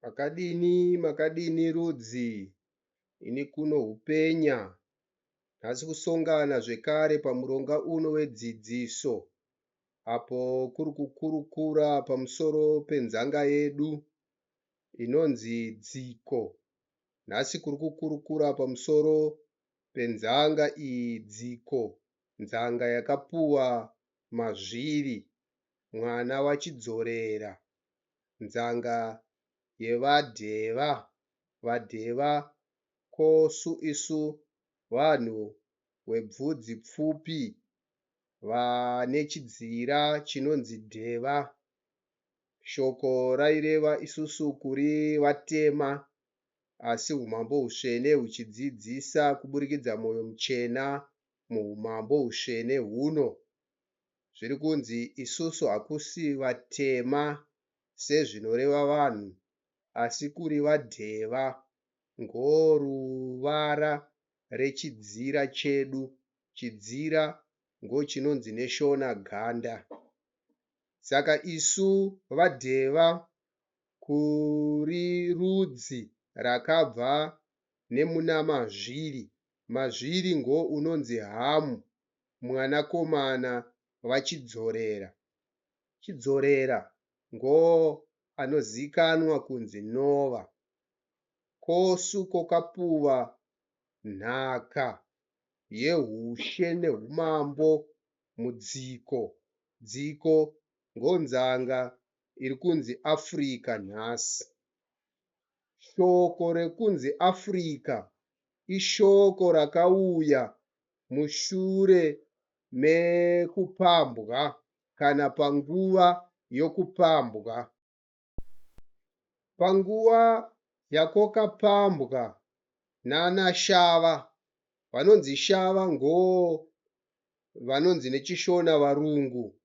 Makadini makadini rudzi ini kuno hupenya nhasi kusongana zvekare pamuronga uno wedzidziso apo kuri kukurukura pamusoro penzanga yedu inonzi dziko. Nhasi kuri kukurukura pamusoro penzanga iyi dziko nzanga yakapuwa mazviri mwana wachidzorera nzanga yevaDheva. VaDheva kosu isu vanhu vebvudzi pfupi vane chidzira chinonzi Dheva. Shoko raireva isusu kuri vatema asi umambo husvene huchidzidzisa kuburikidza mwoyo muchena muumambo husvene huno. Zviri kunzi isusu hakusi vatema sezvinoreva vanhu asi kuri vaDheva ngoruvara rechidzira chedu. Chidzira ngochinonzi neshona ganda. Saka isu vaDheva kuri rudzi rakabva nemuna Mazviri. Mazviri ngounonzi Hamu mwanakomana vaChidzorera. Chidzorera ngoanozikanwa kunzi Nova. Kosu kwakapuwa nhaka yehushe nehumambo mudziko. Dziko ngonzanga iri kunzi Africa nhasi. Shoko rekunzi Africa ishoko rakauya mushure mekupambwa kana panguva yokupambwa. Panguva yakwakapambwa nana Shava, vanonzi Shava ngoo vanonzi nechiShona varungu.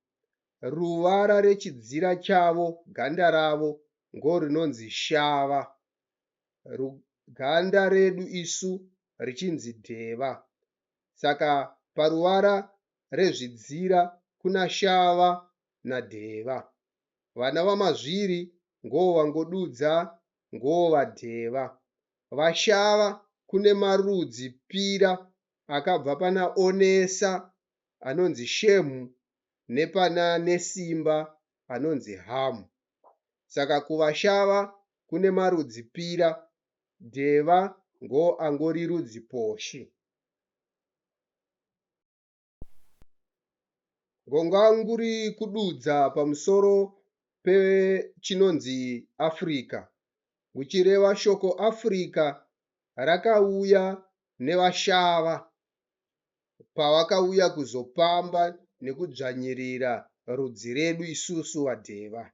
Ruvara rechidzira chavo, ganda ravo ngorinonzi Shava. Ganda redu isu richinzi Dheva. Saka paruvara rezvidzira kuna Shava naDheva. Vana vaMazviri ngovangodudza ngovadheva. VaShava kune marudzi pira akabva pana Onesa anonzi Shemu nepana Nesimba anonzi Hamu. Saka kuvaShava kune marudzi pira, Dheva ngoangori rudzi poshi. Ngonganguri kududza pamusoro pechinonzi Africa, kuchireva shoko Africa rakauya nevaShava pavakauya kuzopamba nekudzvanyirira rudzi redu isusu vaDheva.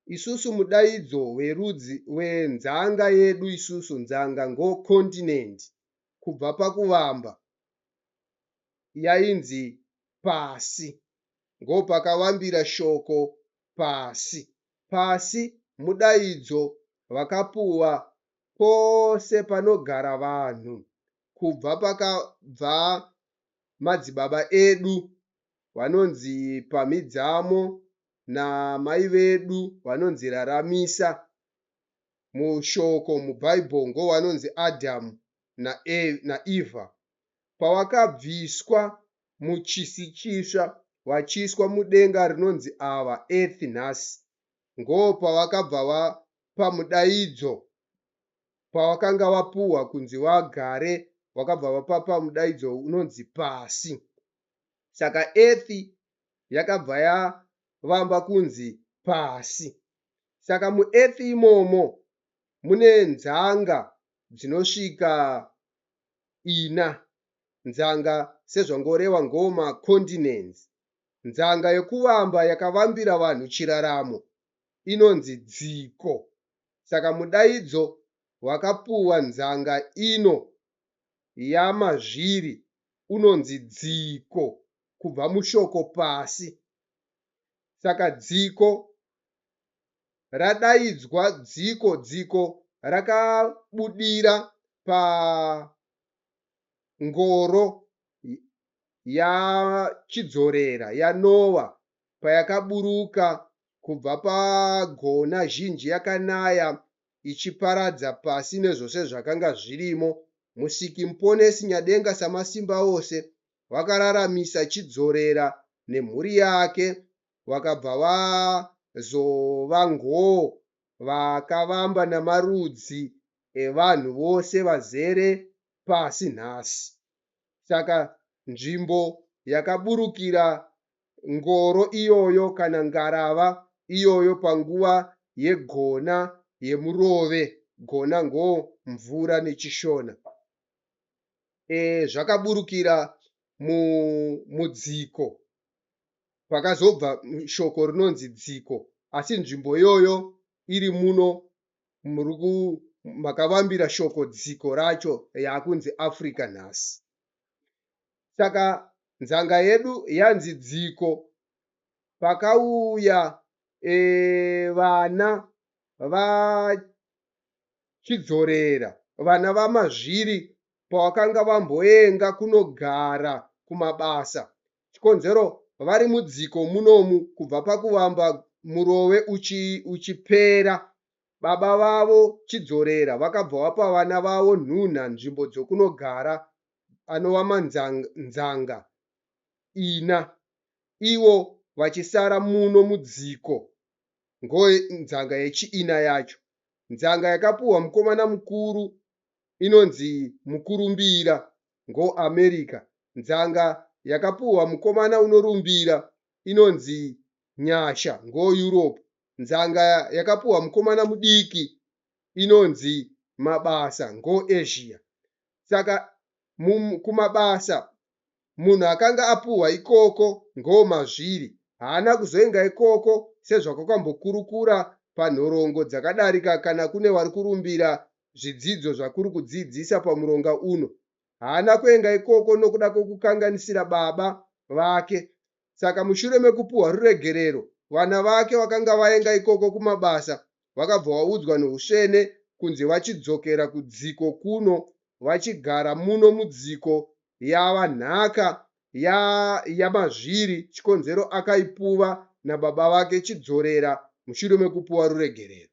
Isusu mudaidzo werudzi wenzanga yedu isusu nzanga ngo continent kubva pakuvamba yainzi pasi ngopakavambira shoko pasi. Pasi mudaidzo vakapuwa pose panogara vanhu kubva pakabva madzibaba edu vanonzi Pamhidzamo namai vedu vanonzi Raramisa. Mushoko muBible ngovanonzi Adam naEva. Pavakabviswa muchisi chisva vachiiswa mudenga rinonzi ava earth nhasi ngopavakabva vapa mudaidzo pavakanga vapuhwa kunzi vagare vakabva vapapa mudaidzo unonzi pasi. Saka earth yakabva yavamba kunzi pasi. Saka muearth imomo mune nzanga dzinosvika ina. Nzanga sezvangoreva ngoma continents. Nzanga yekuvamba yakavambira vanhu chiraramo inonzi dziko. Saka mudaidzo wakapuwa nzanga ino yamazviri unonzi dziko kubva mushoko pasi. Saka dziko radaidzwa dziko dziko rakabudira pangoro yaChidzorera yaNowa payakaburuka kubva pagona zhinji yakanaya. ichiparadza pasi nezvose zvakanga zvirimo, Musiki Muponesi Nyadenga Samasimbaose vakararamisa Chidzorera nemhuri yake vakabva vazova ngoo vakavamba namarudzi evanhu vose vazere pasi nhasi. Saka nzvimbo yakaburukira ngoro iyoyo kana ngarava iyoyo panguva yegona yemurove, gona ngo mvura nechishona. E, zvakaburukira mudziko pakazobva shoko rinonzi dziko asi nzvimbo iyoyo iri muno makavambira shoko dziko racho yakunzi Africa nhasi. Saka nzanga yedu yanzi dziko pakauya e, vana vachidzorera vana vamazviri pavakanga vamboenga kunogara kumabasa chikonzero vari mudziko munomu kubva pakuvamba murove uchipera uchi baba vavo chidzorera vakabva vapa vana vavo nhunha nzvimbo dzokunogara anova manzanga ina ivo vachisara muno mudziko nzanga yechiina yacho. Nzanga yakapuhwa mukomana mukuru inonzi mukurumbira ngoAmerica. Nzanga yakapuhwa mukomana unorumbira inonzi nyasha ngoEurope. Nzanga yakapuhwa mukomana mudiki inonzi mabasa ngoAsia. Saka kumabasa munhu akanga apuhwa ikoko ngomazviri haana kuzoenga ikoko sezvakakambokurukura panhorongo dzakadarika kana kune vari kurumbira zvidzidzo zvakuri kudzidzisa pamuronga uno. Haana kuenga ikoko nokuda kwokukanganisira baba vake. Saka mushure mekupuhwa ruregerero, vana vake vakanga vaenga ikoko kumabasa vakabva vaudzwa nousvene kunzi vachidzokera kudziko kuno vachigara muno mudziko yava nhaka yaMazviri chikonzero akaipuva nababa vake Chidzorera mushure mekupuwa ruregerero.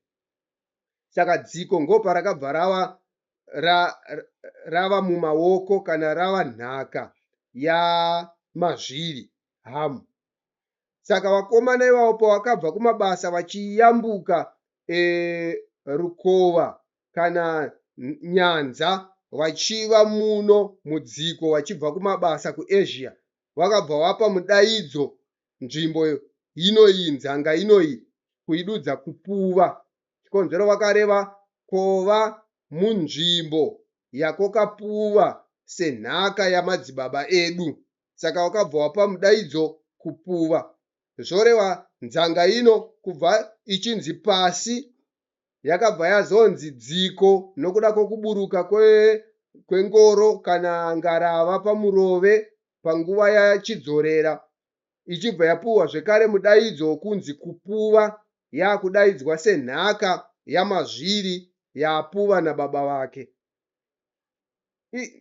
Saka dziko ngoparakabva rava ra, rava mumaoko kana rava nhaka yaMazviri Hamu. Saka vakomana ivavo pavakabva kumabasa vachiyambuka e, rukova kana nyanza vachiva muno mudziko vachibva kumabasa kuAsia vakabva vapa mudaidzo nzvimbo inoyi nzanga inoyi kuidudza kupuva chikonzero vakareva kova munzvimbo yakokapuva senhaka yamadzibaba edu saka wakabva wapa mudaidzo kupuva zvoreva nzanga ino kubva ichinzi pasi yakabva yazonzi dziko nokuda kwokuburuka kwengoro kana ngarava pamurove panguva yachidzorera ichibva yapuhwa zvekare mudaidzo wokunzi kupuva yakudaidzwa senhaka yamazviri yapuva nababa vake.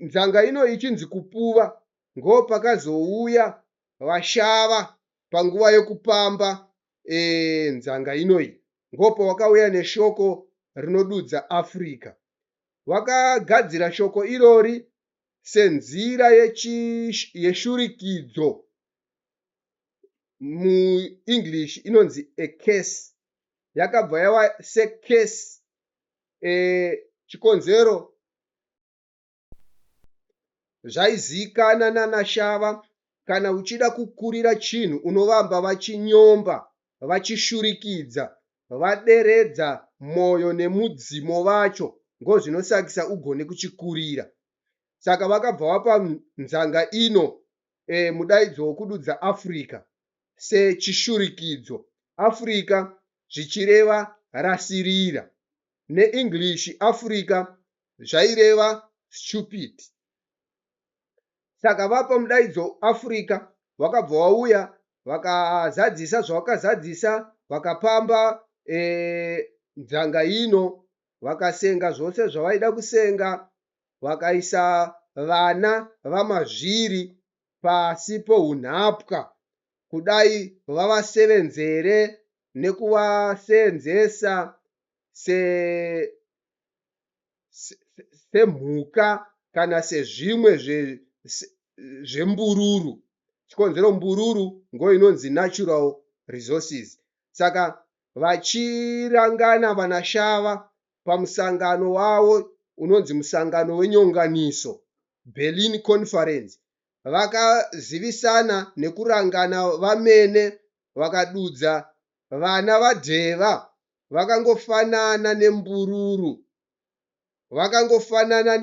Nzanga ino ichinzi kupuva ngopakazouya vashava panguva yokupamba e, nzanga inoyi ngopawakauya neshoko rinodudza Africa. Vakagadzira shoko irori senzira yeshurikidzo muEnglish inonzi a curse yakabva yava securse e, chikonzero Zvaizikana nana Shava kana uchida kukurira chinhu unovamba vachinyomba, vachishurikidza, vaderedza moyo nemudzimo vacho ngozvinosakisa ugone kuchikurira. Saka vakabva vapa nzanga ino e, mudaidzo wokududza Africa sechishurikidzo. Africa zvichireva rasirira. NeEnglish Africa zvaireva stupid. Saka vapa mudaidzo Africa vakabva vauya vakazadzisa zvavakazadzisa vakapamba e, nzanga ino vakasenga zvose zvavaida kusenga vakaisa vana vamazviri pasi pounhapwa kudai vavasevenzere nekuvaseenzesa Semhuka kana sezvimwe zvembururu. Chikonzero mbururu ngoinonzi natural resources. Saka vachirangana vanaShava pamusangano wavo unonzi musangano wenyonganiso, Berlin Conference, vakazivisana nekurangana vamene vakadudza vana vaDheva vakangofanana nembururu, vakangofanana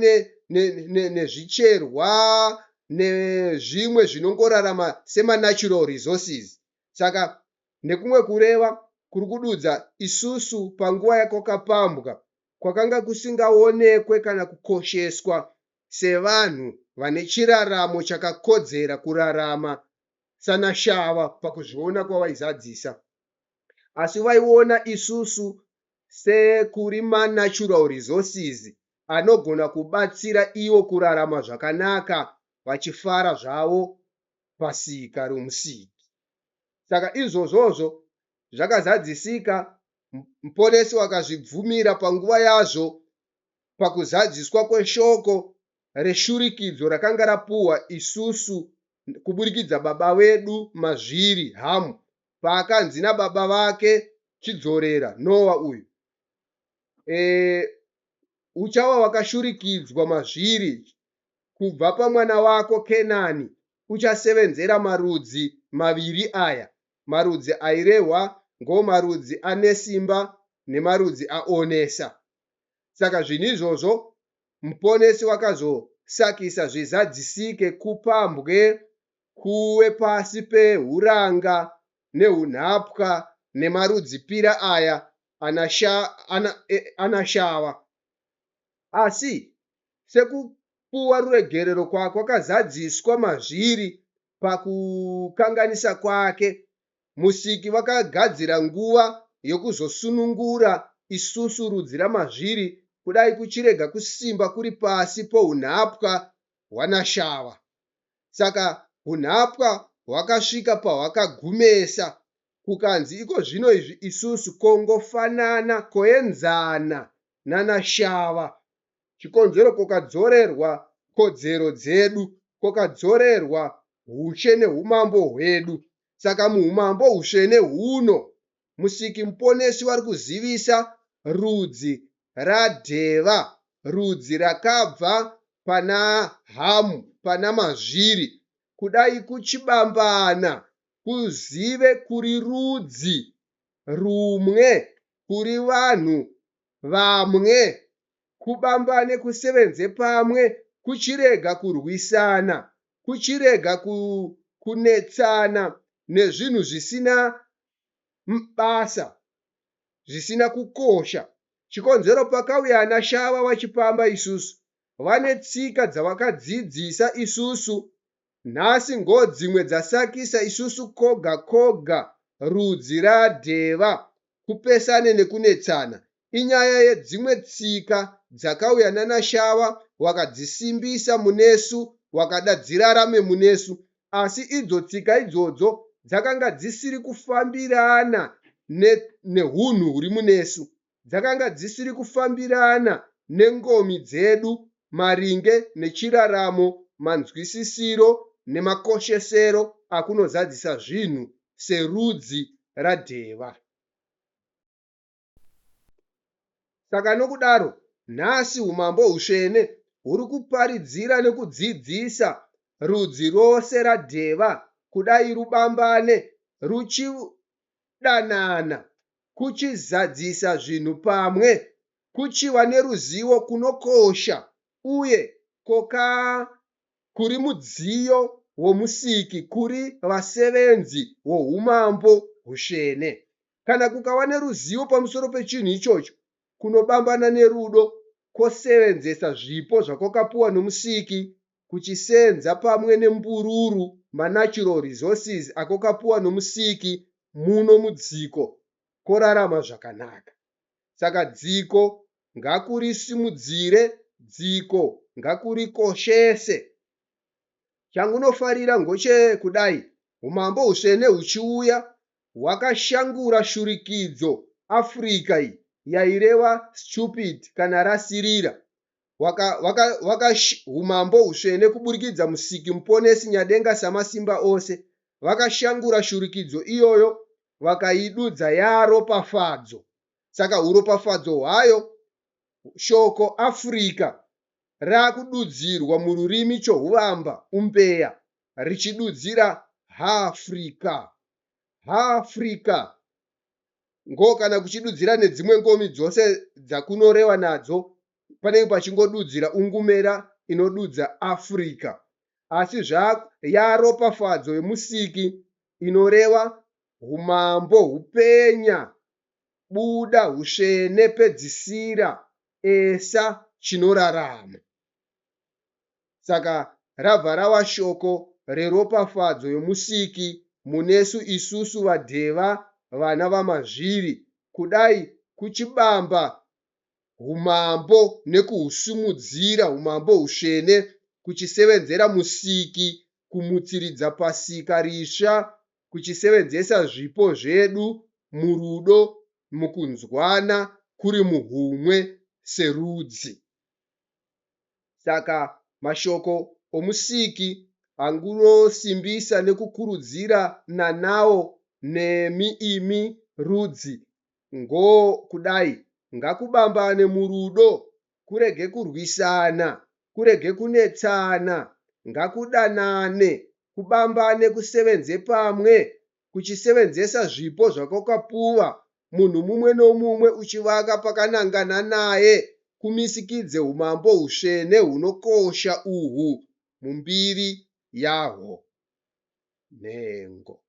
nezvicherwa nezvimwe zvinongorarama semanatural resources. Saka nekumwe kureva kuri kududza isusu panguva yakwakapambwa kwakanga kusingaonekwe kana kukosheswa sevanhu vane chiraramo chakakodzera kurarama sanaShava pakuzviona kwavaizadzisa. Asi vaiona isusu sekuri manatural resources anogona kubatsira ivo kurarama zvakanaka vachifara zvavo pasika roMusiki. Saka izvozvozvo zvakazadzisika, Muponesi wakazvibvumira panguva yazvo pakuzadziswa kweshoko reshurikidzo rakanga rapuhwa isusu kuburikidza baba vedu mazviri, Hamu, paakanzi nababa vake chidzorera Noa uyu e, uchava wakashurikidzwa mazviri kubva pamwana wako Kenani uchasevenzera marudzi maviri aya. Marudzi airehwa ngomarudzi anesimba nemarudzi aonesa. Saka zvinhu izvozvo Muponesi wakazosakisa zvizadzisike kupambwe kuve pasi pehuranga nehunhapwa nemarudzipira aya anaShava. Asi sekupuwa ruregerero kwakwakazadziswa mazviri pakukanganisa kwake, Musiki vakagadzira nguva yokuzosunungura isusu rudzi ramazviri kudai kuchirega kusimba kuri pasi pohunhapwa hwanaShava. Saka hunhapwa hwakasvika pahwakagumesa kukanzi ikozvino izvi isusu kongofanana koenzana nanaShava. Chikonzero kokadzorerwa kodzero dzedu, kokadzorerwa hushe nehumambo hwedu. Saka muhumambo husvene huno, Musiki Muponesi vari kuzivisa rudzi raDheva, rudzi rakabva pana Hamu, pana Mazviri. Kudai kuchibambana kuzive kuri rudzi rumwe, kuri vanhu vamwe, kubambane kusevenze pamwe, kuchirega kurwisana, kuchirega kunetsana nezvinhu zvisina basa, zvisina kukosha. Chikonzero pakauya ana Shava vachipamba isusu, vane tsika dzavakadzidzisa isusu nhasi ngodzimwe dzasakisa isusu koga koga rudzi raDheva kupesane nekunetsana inyaya yedzimwe tsika dzakauya nanaShava wakadzisimbisa munesu wakada dzirarame munesu asi idzo tsika idzodzo dzakanga dzisiri kufambirana nehunhu huri munesu dzakanga dzisiri kufambirana nengomi dzedu maringe nechiraramo manzwisisiro nemakoshesero akunozadzisa zvinhu serudzi raDheva. Saka nokudaro, nhasi Umambo Husvene huri kuparidzira nekudzidzisa rudzi rose raDheva kudai rubambane ruchidanana, kuchizadzisa zvinhu pamwe, kuchiva neruzivo kunokosha uye koka kuri mudziyo woMusiki kuri vasevenzi voUmambo Husvene. Kana kukava neruzivo pamusoro pechinhu ichocho, kunobambana nerudo, kwosevenzesa zvipo zvakwakapuwa noMusiki, kuchisenza pamwe nembururu, manatural resources akwakapuwa noMusiki muno mudziko, kworarama zvakanaka. Saka dziko ngakurisimudzire, dziko ngakurikoshese. Changunofarira ngochekudai Umambo Husvene huchiuya hwakashangura shurikidzo Africa iyi yaireva stupid kana rasirira. Waka, waka, waka, umambo husvene kuburikidza Musiki Muponesi Nyadenga Samasimba ose. Vakashangura shurikidzo iyoyo vakaidudza yaropafadzo. Saka huropafadzo hwayo shoko Africa rakududzirwa mururimi chohuvamba umbeya richidudzira Hafrica. Hafrica ngo kana kuchidudzira nedzimwe ngomi dzose dzakunorewa nadzo panenge pachingodudzira ungumera inodudza Africa. Asi zva yaropafadzo yemusiki inoreva humambo hupenya buda husvene pedzisira esa chinorarama. Saka rabva rava shoko reropafadzo yomusiki munesu isusu vaDheva vana vaMazviri kudai kuchibamba humambo nekuhusimudzira humambo husvene kuchisevenzera musiki kumutsiridza pasika risva kuchisevenzesa zvipo zvedu murudo mukunzwana kuri muhumwe serudzi. Saka mashoko omusiki angunosimbisa nekukurudzira nanawo nemi imi rudzi ngo kudai ngakubambane murudo kurege kurwisana kurege kunetsana ngakudanane kubambane kusevenze pamwe kuchisevenzesa zvipo zvakakapuwa munhu mumwe nomumwe uchivaka pakanangana naye kumisikidze umambo husvene hunokosha uhu mumbiri yahwo nhengo.